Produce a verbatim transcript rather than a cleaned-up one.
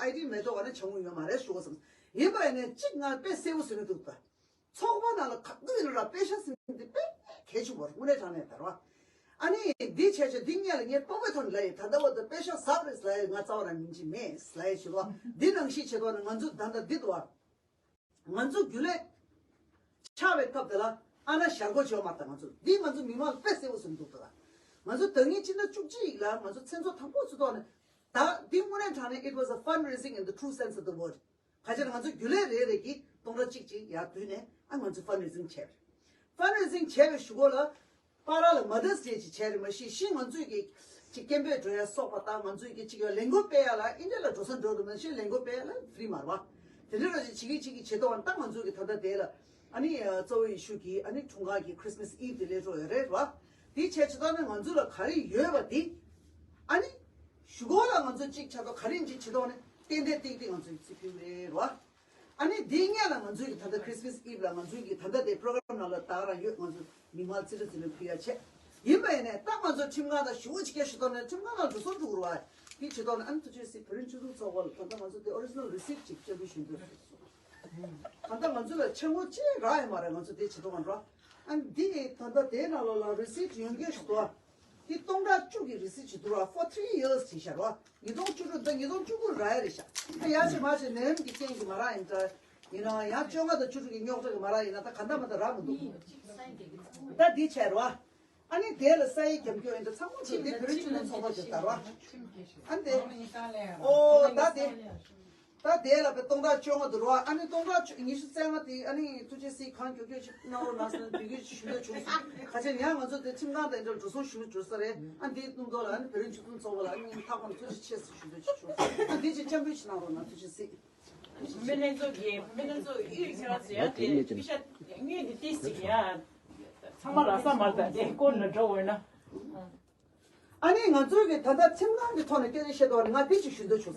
ཨའི་ཌི་མེད་དོ་ག་ནས་བྱ་དངོས་ཡོད་མ་རེད་ཞུ་དགོས་བསམ། ཡིན་པ་ཡིན་ནས་གཅིག་ང་དཔེ་གསལ་པོ་བཟོས་ནས་འདུག་ད། ཚོགས་པ་ནང་ལ་ག་དུས་ཡིན་ན་ར་པེ་ཤ་ཟིན་འདི་དཔེ་གལ་ཆེན་པོ་རེད། དངོས་གནས་དྲང་གནས་ད་ར་བ། ཨ་ནི་འདི་བྱས་བྱས་འདི་སྔོན་ལ་ངས་དཔོག་པའི་ཐོག་ནས་ལབ་ཡིན། ད་ལྟ་བར་དུ་པེ་ཤ་ཟག་རེད་ལབ་ཡིན། ང་རྩ་བ་རང་ཉིན་གཅིག་མེད་ལབ་ཡིན་ཞུ་བ། འདི་ནང་བཞིན་བྱེད་དོ་ན་ང་ཚོ་ད་ལྟ་འདི་འདུག་བ། ང་ཚོ་རྒྱུན་ལས་ཆགས་པའི་སྐབས་དེ་ལ་ཨ་ན་ཞར་གོ་བྱེད་པ་མ་གཏོགས། ང་ཚོ་འདི་ང་ཚོ་མི་མང་ལ་དཔེ་གསལ་པོ་བཟོས་འདུག་ད། ང་ཚོ་ཟླ་ངའི་སྤྱི་ཟླ་བཅུ་གཅིག་ལ་ང་ཚོ་མཚན་ཚོགས་དང་པོ་ཚུགས་ཐོག་ནས། ད་འདི་དངོས་གནས་དྲང་གནས་it was a fundraising in the true sense of the word. ག་ཅི་ལ་ང་ཚོ་རྒྱུན་ལས་རེ་རེ་གིས་སྟོང་ཕྲག་གཅིག་གཅིག་ཡར་བསྡུས་ནས་ཨ་ང་ཚོ་fundraising་བྱས་པ་རེད། fundraising བྱས་པའི་གཞུག་གུ་ལ་པཱ་ར་ལ་Mother's Day ཅིག་བྱས་རེད། མ་གཞི་གཞི་ང་ཚོས་ཀྱི་ཅིག་སྐད་འབོད་འགྲོ་ཡ་སོགས་པ་དང་ང་ཚོས་ཀྱི་ཅིག་ཡ་ལས་འགུལ་སྤེལ་ཡ་ལ་ཨིན་ཌི་ཡ་ལ་འགྲོ་ས་འགྲོ་འདུག་མ་གཞི་ལས་འགུལ་སྤེལ་ཡ་ལ་ཕི་རི་མ་རེད་བ། དེ་འདྲ་རོ་ཅིག་བྱེད་ཀྱི་བྱེད་ཀྱི་བྱེད་དོ་བ། ད་ང་ཚོས་ཀྱི་ད་ལྟ་དེ་ལ་ཨ་ནི་གཙོ་བོ་ཡེ་ཤུ་གི་ཨ་ནི་འཁྲུངས་སྐར་གྱི་Christmas Eve དེ་སླེབས་འགྲོ་ཡོད་རེད་བ། དེ་བྱས་བྱེད་དོ་ན་ང་ཚོ་ལ་ག་རེ་ཡོད་པ་དེ་ཨ་ནི། གཞུག་གུ་ལ་ང་ཚོ་གཅིག་ཆ་ཚང་ག་རེ་གཅིག་བྱེད་དོ་ནི་ཏན་ཏན་ཏིག་ཏིག་ང་ཚོས་རྩིས་ཕུལ་རེད་བ། ཨ་ནི་འདིའི་སྔོན་ལ་ང་ཚོའི་གི་ད་ལྟ་Christmas Eve ལ་ང་ཚོའི་གི་ད་ལྟ་དེ་པྲོ་གྷ་རམ་ནང་ལ་ད་ག་རང་ཡོད། ང་ཚོ་མི་མང་རྩིས་རྩིས་ལ་ཕུལ་ཡ་བྱས། ཡིན་པ་ཡིན་ནས་ད་ང་ཚོ་ཁྲིམས་ཁང་དང་ཞུ་བ་ཅིག་སྐད་ཞུ་དོ་ནས་ཁྲིམས་ཁང་ནང་འགྲོ་སོང་འགྲོ་དགོས་རེད་བ། དེ་བྱེད་དོ་ནས་ཨ་ནི་ཐུགས་རྗེ་གཟིགས་བོད་རིགས་སྤྱི་མཐུན་ཚོགས་པ་ལ་ད་ལྟ་ང་ཚོ་དེ་ཨོ་རི་ཇི་ནལ་རི་སིཊ་ཅིག་སྤྲད་པའི་ཞུ་འདོད་སོང་། ད་ལྟ་ང་ཚོ་ལ་ཆེན་པོ་ཅིག་རག་ཡོད་མ་རེད། ང་ཚོ་དེ་བྱེད་དོ་ག་འགྲོ། ཨ་ནི་འདི་ད་ལྟ་དེའི་ནང་ལོགས་ལ་རི་སིཊ་ཡོད་མཁན་ཞིག་འདུག་ཨ། འདི་སྟོང་ཕྲག་བཅུ་གི་རི་སིཊ་ཅིག་འདུག་ར། for three years ཅིག་བཞག་ར། ཉིས་སྟོང་བཅུ་དྲུག་དང་ཉིས་སྟོང་བཅུ་དགུ་རག་ཡ་རེད་ཤག་ད་ཡར་ཞིག་མར་ཞིག་ནད་ཡམས་ཀྱི་རྐྱེན་གྱིས་མ་རག་ཡིན་འདྲ། ཡིན་ནའང་ཡང་བཅོ་ལྔ་དང་བཅུ་དྲུག་གི་རྙོག་དྲ་གིས་མ་རག་ཡིན་ན་ད་ག་འདྲ་མ་འདྲ་རག་མི་འདུག་ད་འདི་བྱས་ར། ཨ་ནི་དེ་ལ་ས་ཡི་རྒྱབ་སྐྱོར་ཡིན་འདྲ་ཚང་མ་ཚོ་འདི་བོད་རིགས་སྤྱི་མཐུན་ཚོགས་པ་ཞིག་ད་ར། ཨ་ནི་དེ། ཨོ་ད་དེ། ད་དེ་ལ་བའི་སྟོང་ཕྲག་བཅོ་ལྔ་འདུག་ར། ཨ་ནི་སྟོང་ཕྲག་ཉི་ཤུ་རྩ་ལྔ་དེ་ཨ་ནི་ཐུགས་རྗེ་གཟིགས་གང་མགྱོགས་མགྱོགས་ཞིག་གནང་རོགས་གནང་ཟེར་ནས་དེ་གས་ཞུ་འདོད་བྱུང་སོང་། ག་ཚོད་ཡང་ང་ཚོ་དེ་ཁྲིམས་ཁང་དང་འདྲ་འགྲོ་སོང་ཞུ་འགྲོ་ས་རེད། ཨ་འདིའི་སྟོང་ཐོག་ལ་ཨ་ནི་བོད་རིགས་སྤྱི་མཐུན་ཚོགས་པ་ལ་ཨ་ནི་ཐག་པ་ཐུགས་རྗེ་ཆེ་ཟེར་ཞུ་འདོད་ཅིག་བྱུང་སོང་། ཨ་འདི་ཅིག་སྐྱབས་འཇུག་ཞིག་གནང་རོགས་གནང་། ཐུགས་རྗེ་གཟིགས། བུད་མེད་ལྷན་ཚོགས་ཀྱི་བུད་མེད་ལྷན་ཚོགས་ཨུ་ཡོན་ཁྱེད་རང་ཚོ་ཡང་དེ་པི་ཤ་དངུལ་དེ་ཏིས་ཅིག་ཡང་ཚང་མ་རག་ས་མ་རེད། ད་དེ་སྐོར་ལ་འགྲོ་འོས་ན། ཨ་ནི་ང་ཚོའི་གི་ད་ལྟ་ཁྲིམས་ཁང་གི་ཐོག་ནས་སྐད་ཆ་བཤད་དོ་ནི་ང་དེ་ཅིག་ཞུ་འདོད་བྱུང་།